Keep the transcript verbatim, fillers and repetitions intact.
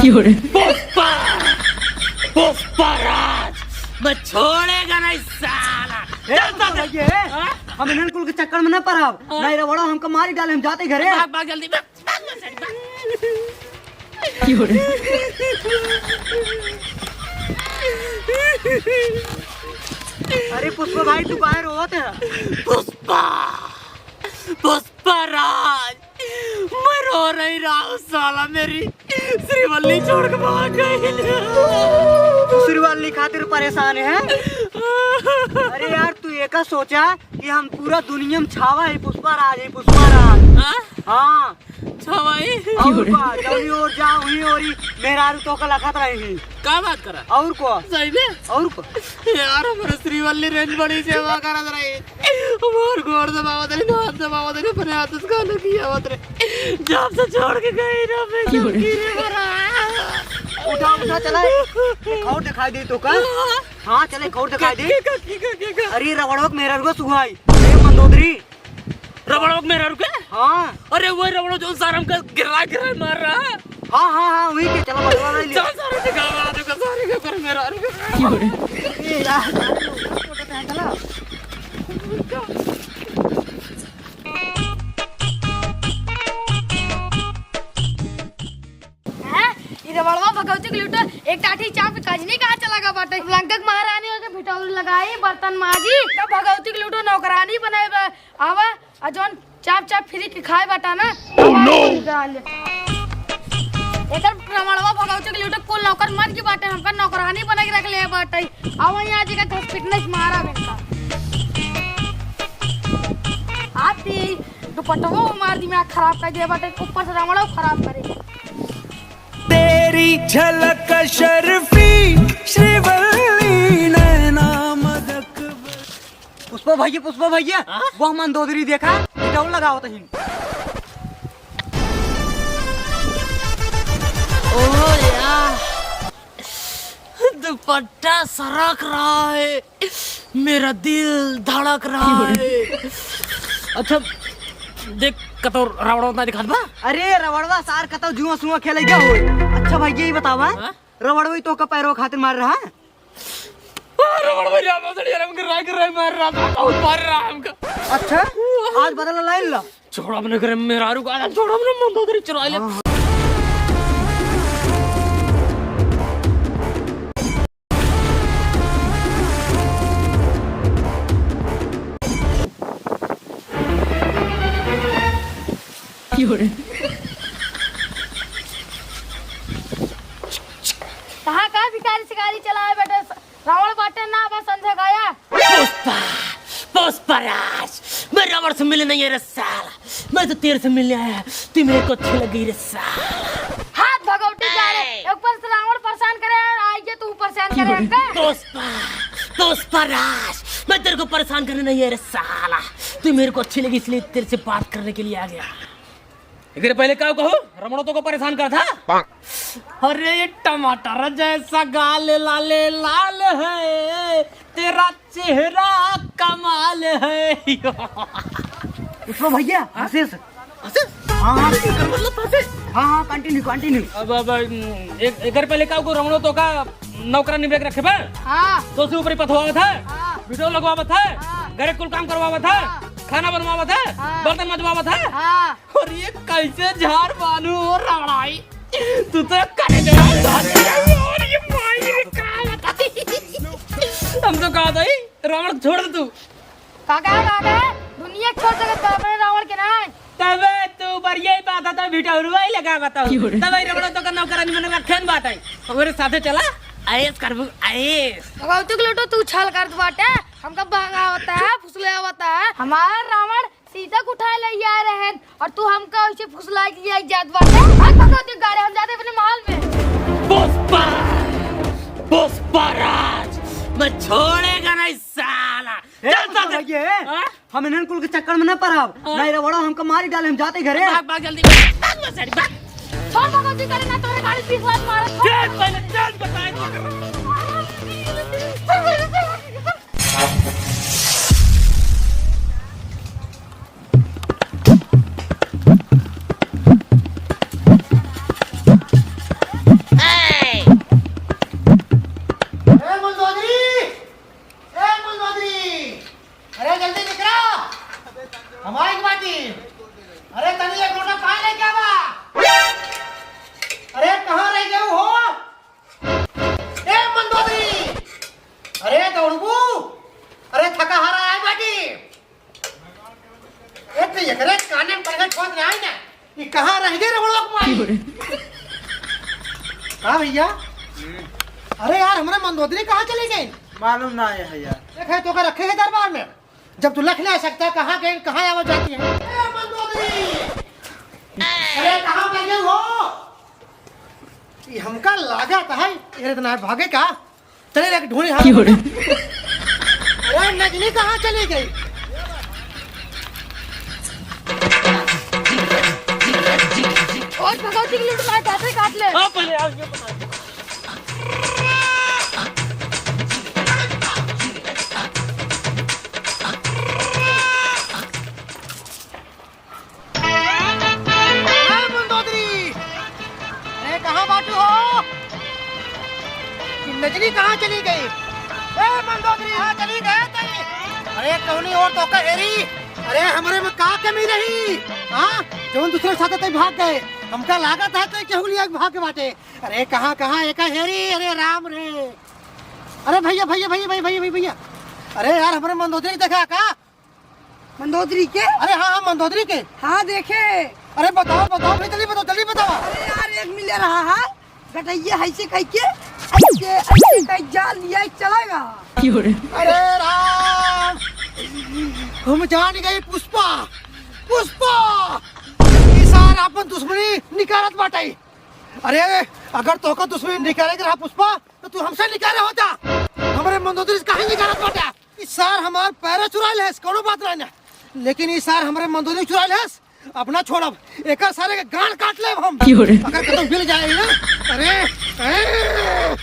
क्यों रे? पुष्पा, पुष्पा राज, मैं छोड़ेगा नहीं साला। ए, चल, चल, चल। भैया, ए, हाँ? हम इन्हन कुल के चक्कर में ना पड़ब। हाँ। नहीं रे बड़ो, हमका मारी डाले, हम जाते घरे। भाग, भाग जल्दी, भाग, भाग, भाग, भाग। क्यों रे? अरे पुष्पा भाई, तू काहे रोवत है? पुष्पा, पुष्पा राज, मैं रो नहीं रहा हूँ साला, मेरी श्रीवल्ली छोड़ के भाग गई। श्रीवल्ली खातिर परेशान है? अरे यार, तू एका सोचा कि हम पूरा दुनिया में छावा है, पुष्पा राज है, पुष्पा राज। हाँ? हाँ। छावा है? और का, जौनी ओर जा, वही ओरी मेहरारू तोका लखत रही। का बात करा? और को? सही में? और को? यार, हमरे श्रीवल्ली रेंज बड़ी सेवा करत रही। हमार गोड़ दबावत रही, हाथ दबावत रही, अपने हाथ से गाना किया आवत रही। जब से छोड़ के गई ना, मैं क्यों रे? दुखी रे बड़ा। उठा, उठा, चला। एक और दिखाई दे तो का? हाँ, चले, एक और दिखाई दे। के, के, के, के, के, के? अरे, रबड़वा के मेहरारू सुहाई। ए, मंदोदरी। रबड़वा के मेहरारू के? हाँ। अरे, वही रबड़वा जो सारा हमका गिरा, गिरा मार रहा। हाँ, हाँ, हाँ, वही के, चलो, बटवा ले लिया। चल, सारे दिखावा, देखो, सारे के ऊपर मेहरारू के। ए, यार, फोटो पे चला। हैं? ई रबड़वा भगवती के लूटो, एक टाठी चाप के कजनी कहाँ चला गवा बाटे? लंका के महारानी होके भिटौरी लगाई, बर्तन माजी, तब भगवती के लूटो नौकरानी बनाए बा। आवा, आ जौन चाप चाप फ्री के खाए बाटा ना, Oh, no! निकाल ले। एकर रबड़वा भगवती के लूटो कुल नौकर मर गई बाटे, हमका नौकरानी बना के रख ले बाटे। आवा यहाँ जी का घसीटने से मारा बेटा। आती दुपट्टवो मार दिमाग खराब कर दिया बाटे, ऊपर से रबड़ो खराब करे। तेरी झलक शर्फी श्रीवल्ली नैना मदक। पुष्पा भैया, पुष्पा भैया, हाँ? वो मंदोदरी देखा, ढोल लगावत ही। ओ यार, दुपट्टा सरक रहा है, मेरा दिल धड़क रहा है। अच्छा, देख, कतौ रबड़वा उतना दिखात बा? अरे, रबड़वा सार कतौ जुआ सुआ खेले गया होई। अच्छा भाई, यही बतावा, हाँ? रबड़वा ही तो का पैरों खातिर मार रहा है? हाँ, रबड़वा राम से यार हमके राग राग मार रहा था, बहुत मार रहा हमका। अच्छा, आज बदला लाइन ला। छोड़ा अपने घर में मेहरारू का, छोड़ा अपने मंदोदरी चुरा ले। हाँ, हाँ। कहाँ का भिखारी शिकारी चलाए बेटे? रावण बाटे ना, बस समझे गया। पुष्पा, पुष्पराज, मैं रावण से मिले नहीं है रे साला, मैं तो तेरे से मिलने आया, तू मेरे को अच्छी लगी रे साला। हाथ भगवती जा रे, एक पर से रावण परेशान करे और आइए तू परेशान करे हमका। पुष्पा, पुष्पराज, मैं तेरे को परेशान करने नहीं है रे साला, तू मेरे को अच्छी लगी इसलिए तेरे से बात करने के लिए आ गया। एकरे पहले का कहू, रमणो तो को परेशान करत हा। अरे ये टमाटर जैसा गाल लाले लाल है, तेरा चेहरा कमाल है। उसको भैया, हाँ? हंसे से। हंसे? हाँ, हाँ। एकर मतलब हंसे? हाँ, हाँ, continue, continue। अब, अब, एक, एकर पहले का कहू, रमणो तो का नौकरानी बना के रखे बा? हाँ। तो से ऊपर ही पथवावत है, हाँ। वीडियो लगवावत है, हाँ। घरे कुल काम करवावत है, हाँ। खाना बनवावत है, हाँ। बर्तन मजवावत है। हाँ। और ये कैसे झार बानू हो रमणाई? तू तो करे दे। और ये माई रे का बताई? हम तो कहा था ही, रावण छोड़ दे तू। काका, काका, दुनिया छोड़ सकत बा, अपने रावण के ना। तबे तू बढ़िया ही बात है, तो भिटौरुआ ही लगा बताओ। क्यों रे? तबे रमणो तो का नौकरानी मने रखेन बात है। हमरे साथे चला, ऐश करबू, ऐश। भगवती के लोटो तू छल करत बाटे, हमका भगावत है, फुसलावत है। हमार रावण सीता के उठाए ले आ रहे हैं और तू हमका ऐसे फुसला के ले जात बाटे। भाग भगवती गाड़े, हम जाते अपने महल में। पुष्पा, पुष्पराज, मैं छोड़ेगा नहीं साला। ए, चल, चल, चल। भैया, हाँ? हम इन्हन कुल के चक्कर में ना पड़ब। हाँ। नहीं रवड़ो, हमका मारी डाले, हम जाते घरे। भाग, भाग, जल्दी भाग। भाग, भाग, जल्दी भाग। छोड़ भगवती करे ना, तोरे गाड़ी पीस लात मारत। चल, पहले चल, बताए तो। अरे तनी एक लोटा पानी लेके आवा। अरे कहाँ रह गए हो? ए मंदोदरी, अरे दौड़बू, अरे थका हारा आए बाटी। ए तो एकरे काने में परगट होत ना है ना, ई कहाँ रह गए रे बड़वा कुमारी? हाँ भैया, अरे यार हमरे मंदोदरी कहाँ चली गई? मालूम ना है भैया। देखे तो का रखे है दरबार में। जब तू लख नहीं सकता, कहाँ गए, कहाँ आवा जाती है? ए, मंदोदरी! अरे, कहाँ गए हो? ये हमका लागत है, ये इतना भागे का? चले रे, ढूंढी हाथ। अरे, नजनी कहाँ चली गई? और भगवती की लूट मार, दांते काट ले। हाँ, पहले आओ, ये बता। ए मंदोदरी, अरे कहाँ बाटू हो? ई नजनी कहाँ चली गई? ए मंदोदरी, कहाँ चली गए तई? अरे कौनी और तो का हेरी? अरे हमरे में का कमी रही? हाँ, जौन दूसरे साथे तई भाग गए, हमका लागत है तई केहू लिया के भाग के बाटे। अरे कहाँ कहाँ एका हेरी? अरे राम रे। अरे भैया भैया भैया भैया भैया भैया भैया, अरे यार हमरे मंदोदरी के देखा का? मंदोदरी के? अरे हाँ हाँ मंदोदरी के। हाँ देखे। अरे बताओ बताओ भाई, जल्दी बताओ, जल्दी बताओ। अरे यार एक मिले रहा है गटैया, ऐसे कह के ऐसे ऐसे कह जाल लिया चलेगा। अरे राम, हम जान गए पुष्पा, पुष्पा, ई सार अपन दुश्मनी निकारत बाटे। अरे अगर तोहका दुश्मनी निकारे के रहा पुष्पा, तो तू हमसे निकारे होता। हमरे मंदोदरी से काहे निकारत बाटा? ई सार हमार पैरा चुरा लेस, कौनो बात ना ना, लेकिन ई सार हमरे मंदोदरी चुरा लेस, अब ना छोड़ब। एकर सारे के गांड काट लेब हम। अगर कतौ मिल जाए ना, अरे, अरे।